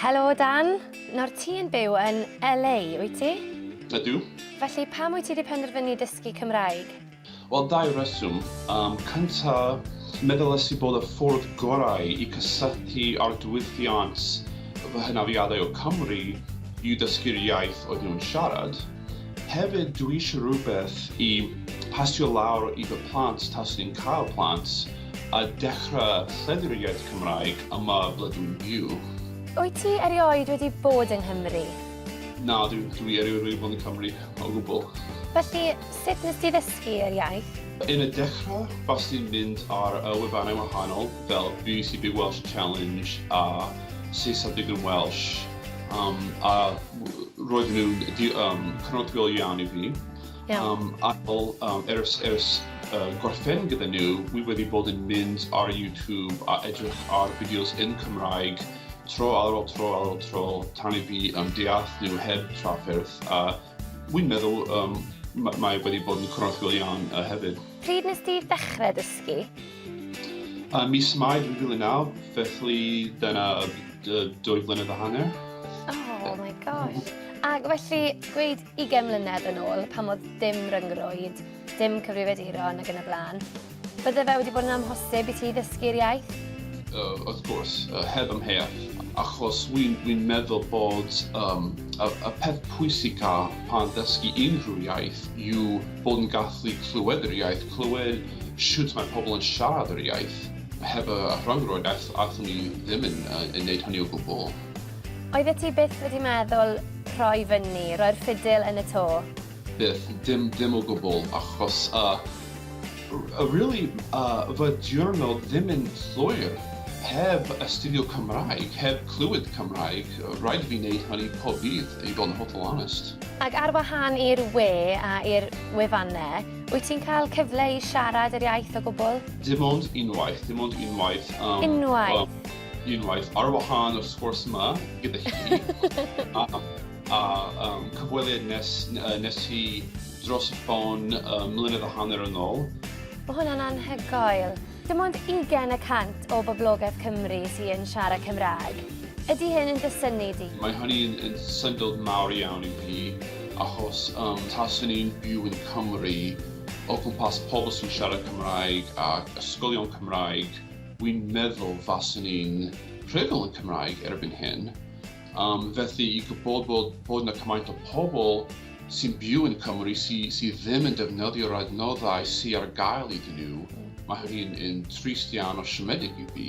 Helo Dan, nawr ti yn byw yn LA, wyt ti? Ydw. Felly pam wyt ti wedi penderfynu dysgu Cymraeg? Wel, dau reswm. Um, cynta, meddyles i bod y ffordd gorau i cysylltu â'r diwylliant fy hynafiadau o Cymru yw dysgu'r iaith oedd nhw'n siarad. Hefyd, dwi eisiau rhywbeth i pasio lawr i fy plant taswn i'n cael plant a dechrau lledu'r iaith Cymraeg yma ble dwi'n byw. Wyt ti erioed wedi bod yng Nghymru? Na, dwi, dwi erioed wedi bod yn Cymru o gwbl. Felly, sut nes ti ddysgu yr iaith? Yn y dechrau, baswn i'n mynd ar y wefannau wahanol fel BBC Big Welsh Challenge a Say Something in Welsh um, a roedden nhw'n di, um, cynorthwyol iawn i fi. Iawn. Um, ar ôl, um, ers, ers uh, gorffen gyda nhw, wi wedi bod yn mynd ar YouTube a edrych ar fideos yn Cymraeg tro ar ôl tro ar ôl tro tan i fi um, deall nhw heb trafferth a wi'n meddwl um, mae wedi bod yn cynorthwyol iawn uh, hefyd. Pryd nes di ddechrau dysgu? Mis Mai 2009, felly dyna dwy flynedd a hanner. Oh my gosh. Ac felly, gweud 20 mlynedd yn ôl, pan oedd dim ryngrwyd, dim cyfrifiaduron ac yn y blaen, bydde fe wedi bod yn amhosib i ti ddysgu'r iaith? Wrth gwrs, heb amheuaeth, achos wi'n wi meddwl bod um, y, y peth pwysica pan ddysgu unrhyw iaith yw bod yn gallu clywed yr iaith, clywed shwt mae pobl yn siarad yr iaith. Heb y rhyngrwyd, aethon ni ddim yn, yn neud hynny o gwbl. Oeddet ti byth wedi meddwl rhoi fyny, rhoi'r ffidil yn y to? Byth, dim, dim o gwbl, achos uh, really, uh, fy diwrnod ddim yn llwyr heb astudio Cymraeg, heb clywed Cymraeg, rhaid i fi wneud hynny pob dydd, i fod yn hollol onest. Ac ar wahân i'r we a i'r wefannau, wyt ti'n cael cyfle i siarad yr iaith o gwbl? Dim ond unwaith, dim ond unwaith. Um, unwaith? Um, unwaith, ar wahân o'r sgwrs yma gyda chi. a a um, cyfweliad nes, nes i dros y ffôn mlynedd a hanner yn ôl. Mae hwnna'n anhygoel. Dim ond 20 y cant o boblogaeth Cymru sy'n siarad Cymraeg. Ydy hyn yn dy synnu di? Mae hynny'n yn syndod mawr iawn i fi, achos um, taswn i'n byw yn Cymru o gwmpas pobl sy'n siarad Cymraeg ac ysgolion Cymraeg, wi'n meddwl faswn i'n rhugl yn Cymraeg erbyn hyn. Um, felly i gwybod bod, bod yna cymaint o pobl sy'n byw yn Cymru sydd sy ddim yn defnyddio'r adnoddau sydd ar gael iddyn nhw, mae hynny'n yn trist iawn o siomedig i fi.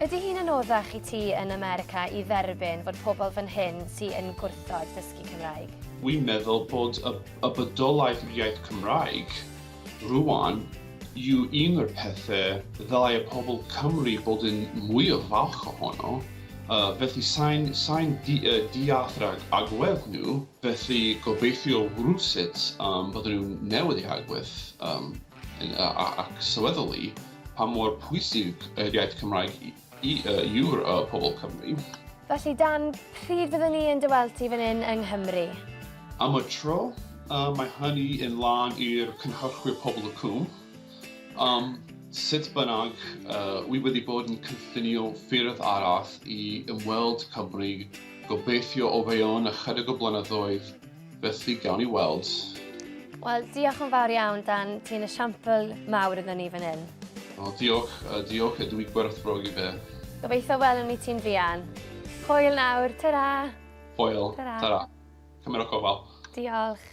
Ydy hi'n anoddach i ti yn America i dderbyn fod pobl fan hyn sy yn gwrthod dysgu Cymraeg? Wi'n meddwl bod y, y bodolaeth yr iaith Cymraeg rwan yw un o'r pethau ddylai y pobl Cymru bod yn mwy o falch ohono. Felly sain, sain di, uh, deall yr ag, agwedd nhw, felly gobeithio rhywsut um, bydden nhw'n newid eu hagwedd um, uh, ac sylweddoli pa mor pwysig yr iaith Cymraeg i, i, uh, yw'r uh, pobl Cymru. Felly Dan, pryd fyddwn ni yn dy weld ti fan hyn yng Nghymru? Am y tro, uh, mae hynny yn lan i'r cynhyrchwyr Pobl y Cwm. Um, sut bynnag, uh, wi wedi bod yn cynllunio ffyrdd arall i ymweld Cymru, gobeithio o fewn ychydig o blynyddoedd, felly gawn ni weld. Wel, diolch yn fawr iawn, Dan. Ti'n esiampl mawr iddyn ni fan hyn. O, diolch, uh, diolch, a dwi gwerthfawrogi fe. Gobeithio welwn ni ti'n fuan. Hwyl nawr, ta-ra! Hwyl, ta-ra. Ta-ra. Cymerwch gofal. Diolch.